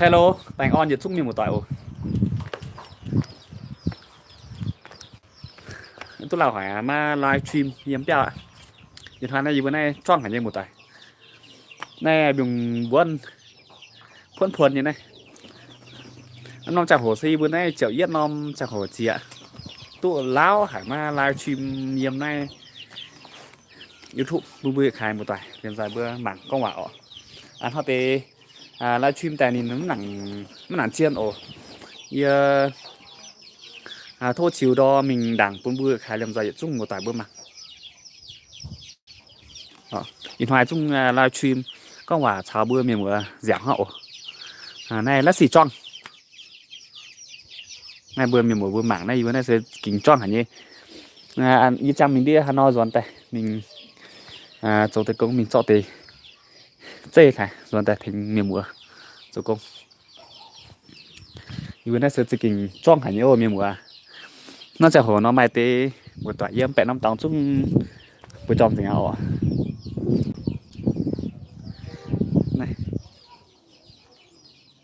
Hello, baengh orn yietc zungv mienh muoz-doic oc. Duqv lauh haic maiv live stream yiem biauv aqv. Ih hnoi naaiv yie mbuo naaiv juangv haic nyei muoz-doic. Naaiv mbiungc mbuonv puonv-puonx nyei naaiv. Norm ziangh hoc se yie mbuo naaiv ziepc yietv norm ziangh hoc zieqc, duqv lauh haic maiv live stream yiem naaiv YouTube bun mbuo yietc kaaix muoz-doic liemh nzaaih mbuo mangc gorngv waac oc. Hnangv deix live stream daaih ninh mv nangc zien oc. Yie tov ziux ndor mingh ndaangc bun mbuo yietc kaaix liemh nzaaih yietc zungv muoz-doic mbuo mangc. Ih hnoi zungv live stream gorngv waac caux mbuo mienh muoz nziaauc hnangv oc. Naaiv La'sic Juangv. Naaiv mbuo mienh muoz mbuo mangc naaiv, yie mbuo naaiv se ging juangv haic nyei. Yie ziangh mingh ndiev haaix nor nzuonx daaih mingh zoux deix gong, mingh zorqv deix zeiv haic nzuonx daaih tengx mienh muoz zoux gong. Yie mbuo naaiv se za'gengh juangv haic nyei oc mienh muoz. Norm ziangh hoc nor maaih deix muoz-doic yiem baeqc norm dorngx zungv mbuo jorm nzengc aqv oc.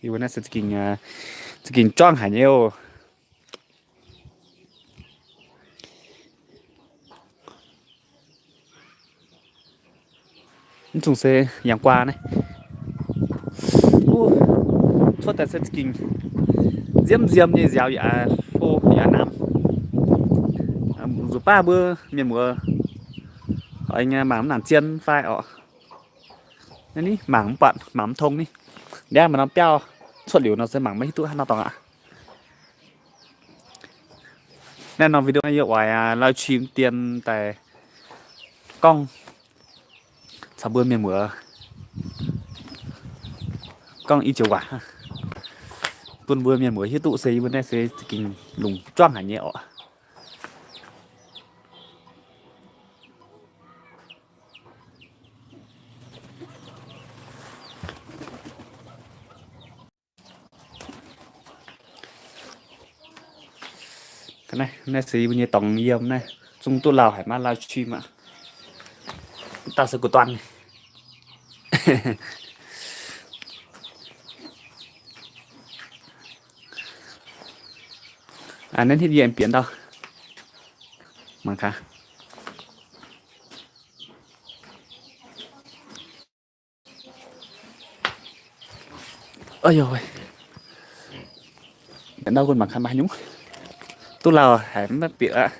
Yie mbuo naaiv se za'gengh juangv haic nyei oc. Mv zungh se yangh guaa naaiv. Cuotv daaih se za'gengh nziemv nziemv nyei nziaaux yaac hlo yaac namx. Nzuqc baav mbuo mienh muoz mangc mv nangc zien fai orqc. Naaiv ni mangc mv buatc, mangc mv tong ni. Ndiangv maaih norm biauv cuotv liuz nor se mangc maiv hiuv duqv haaix nor dorngx aqv. Naaiv norm video naaiv yie oix live stream dien daaih gorngv caux mbuo mienh muoz gorngv i joux waac bun mbuo mienh muoz hiuv duqv se yie mbuo naaiv se za'gengh lungc juangv haic nyei orqc. Naaiv se yie mbuo nyei dorngx yiem naaiv zungv duqv lauh haic maiv live stream aqv. Dauh se gu'dorn. Naaiv hitv yie aengx bieqc ndau. Mangc gaax. Ndau gunv mangc gaax maaih nyungc. Duqv lauh haic maiv bieqc aqv.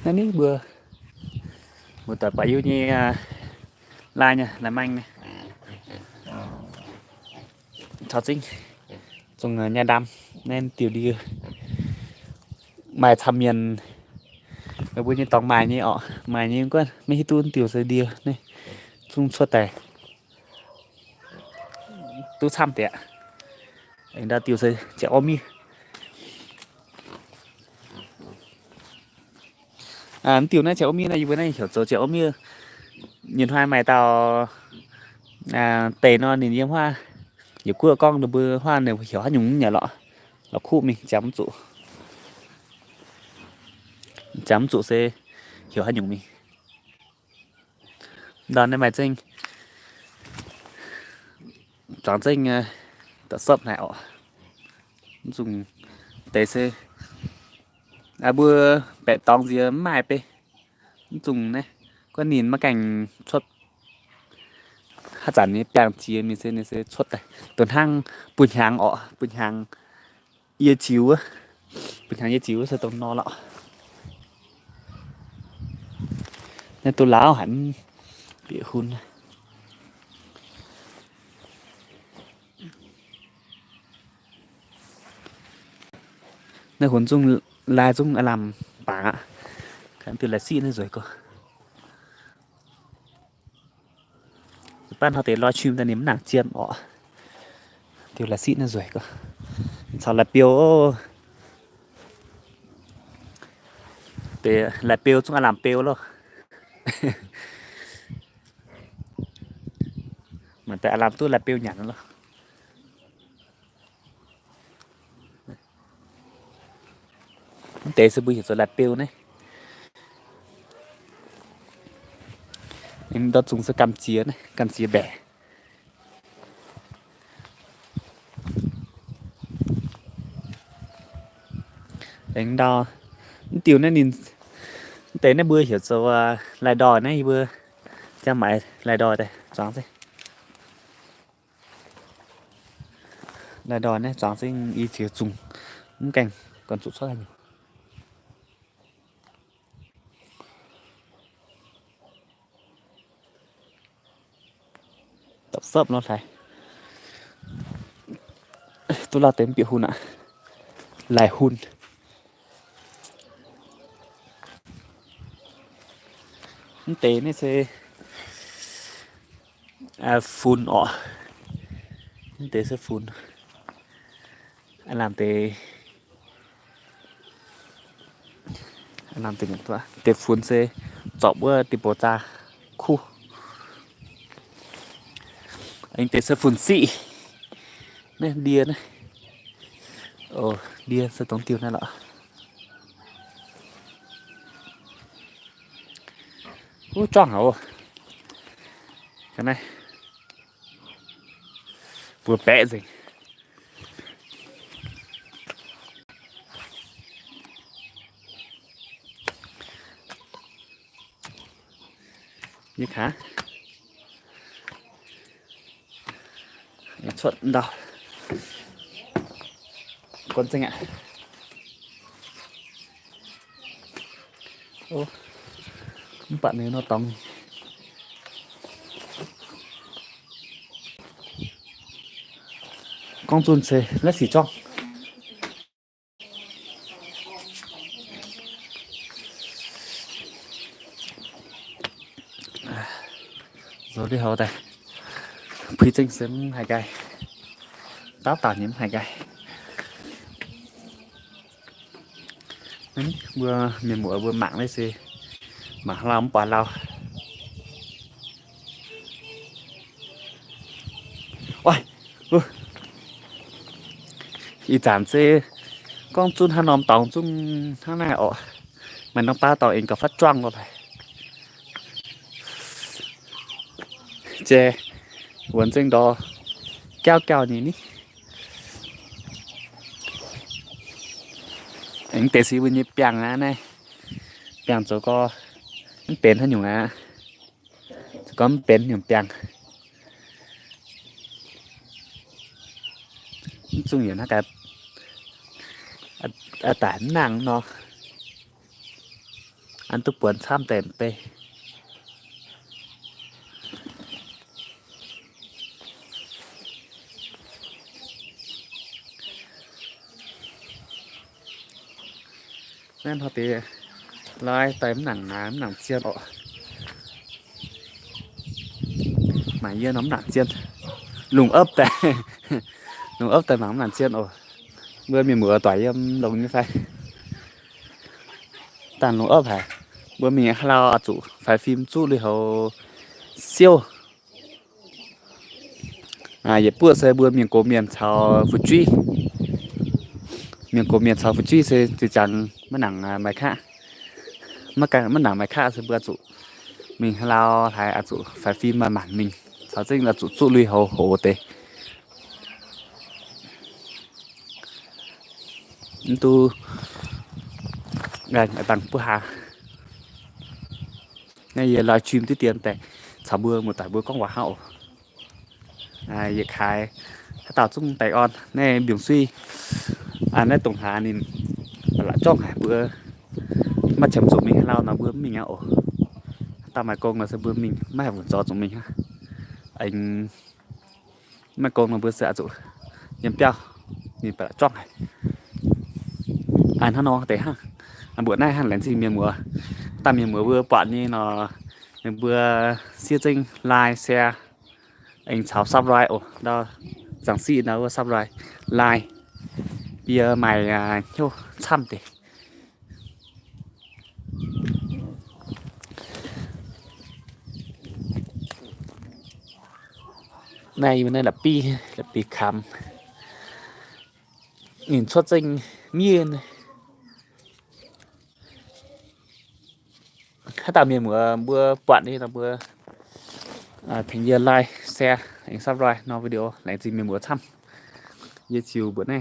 Naaiv ni mbuo, mbuo doic baac yie nyei lai nyei, lai maeng nyei. Caux zingv zungh nyei ndaam naaiv diuh ndie maaih camv mienh. Mbuo nyei dorngx maaih nyei orqc, maaih nyei guov maiv hiuv duqv diuh se ndie naaiv zungv cuotv daaih duqv camv deix aqv. Aengx ndau diuh se ziepc orv miev. Mv diuh naaiv ziepc orv miev naaiv yie mbuo naaiv heuc zoux ziepc orv miev. Nyei hnoi maaih dauh deix nor ninh yiem huaav, yietc guoqv gorngv ninh mbuo huaav ninh heuc haaix nyungc nyei lorqc, la'kuqv mingh jangx mv zuqc, jangx mv zuqc se heuc haaix nyungc mingh. Ndau naaiv maaih zengv, zuangx zengv da'sopv haic orqc. Mv zungh deix se mbuo baeqc dorngx nziex mv maaih bei. Mv zungh naaiv guov ninh maiv gaengh cuotv. Haaix zanc nyei biangh jiex mingh se ninh se cuotv daaih dongh hnangv buo hnyangx orqc, buo hnyangx yie ziux, buo hnyangx yie ziux se dongh nor lorqc. Naaiv duqv lauh haic mv bieqc hun. Naaiv hunx zungv lai zungv aav lamh baac aqv. Diuh la'siqv naaiv nzueic gorx. Baav hnoi deix live stream daaih ninh mv nangc zien orqc. Diuh la'siqv naaiv nzueic gorx. Caux la'biou, deix la'biou zungv aav lamh beu loh. Mangc daaih aav lamh duqv la'biou nyanc loh. Mv deix se mbuo heuc zoux la'biou naaiv. Ndau zungh se gamh ziex, gamh ziex mbaeqc. Aengx ndau, mv diuh naaiv ninh, mv deix naaiv mbuo heuc zoux lai-ndoih naaiv, yie mbuo jang maaiz lai-ndoih daaih zuangx se. Lai-ndoih naaiv zuangx zengv i ziex zungh, mv gaengh gorn zuqc cuotv haaix nyungc. Dapc sepv nor hlaaix. Duqv lauh deix mv bieqc hun aqv. Laih hun. Mv deix naaiv se funx orqc. Mv deix se funx. Aav lamh deix, aav lamh deix, deix funx se zorpc wuov dieh boux zaah kuv. Aengx deix se funx siqv. Naaiv ndie naaiv. Ndie se dongh diuh naaiv lorqc. Wuov juangv haic oc. Ga'naaiv mbuo baeqv nzengc. Yie kaav cuotv ndau. Gorn zengc aqv. Mv baac ninh nor dorngx. Gorngv zunh se laiv sic zorngv. Zoux lui-houx daaih, puix zengv se mv haih nqaih, daauv dauh nyei mv haih nqaih. Mbuo mienh muoz mbuo mangc naaiv se mangc haaix lauh mv buatc lauh. Oix, ih zanc se gorngv zunv hnangv norm dorngx zunv hnangv naaiv orqc. Maaih norm baav dorngx aengx gauh fatv juangv lo haic. Jai, wuonx zengv ndor, jauv jauv nyei ni. Aengx deix se mbuo nyei biangh aqv naaiv. Biangh zoux gorx mv benx haaix nyungc aqv. Zoux gorx mv benx nyungc biangh. Mv zungh yaac naaiv gaax, daic mv nangh nor, an duqv buonc camv deix mv bei. Naaiv hnoi deix lai daaih mv nangc, mv nangc zien oc. Maaic yie nor mv nangc zien. Lungh opv daaih, lungh opv daaih mangc mv nangc zien oc. Mbuo mienh muoz doic yiem longx nyei fai? Dangh lungh opv haic, mbuo mingh haaix lauh oix zuqc faix fim zuqv lui-houx siouv. Yietc buoqv se mbuo mienh gox mienh caux fu'jueiv. Mienh gox mienh caux fu'jueiv se zinh jangx maiv nangc maaih kaqv. Maiv nangc maaih kaqv se mbuo zuqc mingh haaix lauh haaix oix zuqc faix fim maaih maanc mingh, caux zengv oix zuqc zuqv lui-houx hoc deix. Mv duqv dangh buov hlaax. Naaiv yie live stream diqv dien daaih caux mbuo muoz-doic mbuo gorngv waac hnangv oc. Yietc kaaix haaix dauh zungv baengh orn. Naaiv mbiungc suiv, naaiv dongh hlaax ninh ba'laqc zorngv haic, mbuo maiv qiemx zuqc mingh haaix lauh nor mbuo mv mingh aqv oc. Haaix dauh maaih gong nor se mbuo mingh, maiv haih wunc zor zuqc mingh aqv. Aengx maiv gong nor mbuo se oix zuqc yiem biauv, ninh ba'laqc zorngv haic. Hnangv nor deix hnangv. Mbuoqc naaiv hnangv laengz zingh mienh muoz. Dangh mienh muoz mbuo buatc nyei nor, ninh mbuo siev zengv like, share, aengx caux subscribe oc. Ndau zaangc siqv ndau wuov subscribe, like, bie maaih hnyouv camv deix. Naaiv yie naaiv la'bieiv, la'bieiv kamx. Ninh cuotv zengv miev. Haaix dauh mienh muoz mbuo buatc nyei nor mbuo Tengx yie like, share, aengx subscribe nor video. Laengz zingh mienh muoz camv. Yie ziux mbuoqc naaiv.